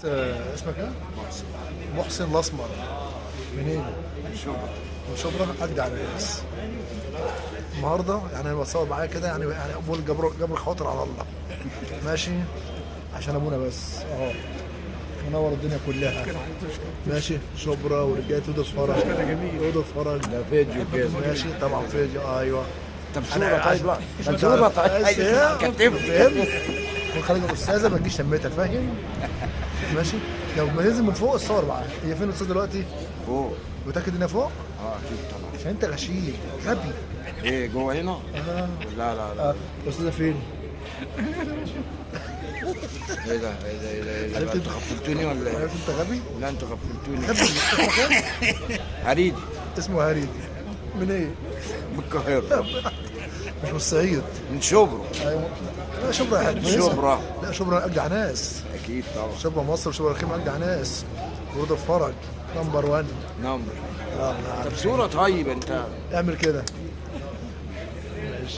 اسمك ايه؟ محسن. محسن الاسمر. منين؟ من شبرا. من شبرا، اجدع ناس. النهارده يعني انا بتصور معايا كده يعني بقول جبر خاطر على الله. ماشي؟ عشان ابونا بس اهو. منور الدنيا كلها. ماشي؟ شبرا ورجاله عود الفرج. عود الفرج. ده فيديو كده. ماشي طبعا فيديو ايوه. طب صورة طيب بقى. طب صورة طيب. كتبت. فهمت؟ خليك الاستاذة ما تجيش شمتها فاهم؟ ماشي؟ لو ما ننزل من فوق اتصور معاها. هي فين الاستاذ دلوقتي؟ فوق. متاكد انها فوق؟ اه اكيد طبعا. عشان انت غشيم غبي. ايه جوه هنا؟ لا لا لا. الاستاذة فين؟ ايه ده ايه ده ايه ده ايه ده؟ انت غفلتوني ولا ايه؟ عرفت انت غبي؟ لا انت غفلتوني. غبي. اسمه ايه؟ هريدي. اسمه هريدي. من ايه؟ من القاهرة. مش من الصعيد. من شبرا. ايوه لا شبرا حلوة. شبرا. لا شبرا اجدع ناس. اكيد طبعا. شبرا مصر وشبرا الخيمة اجدع ناس. ورود الفرج number 1. number. طب صورة طيب انت. اعمل كده.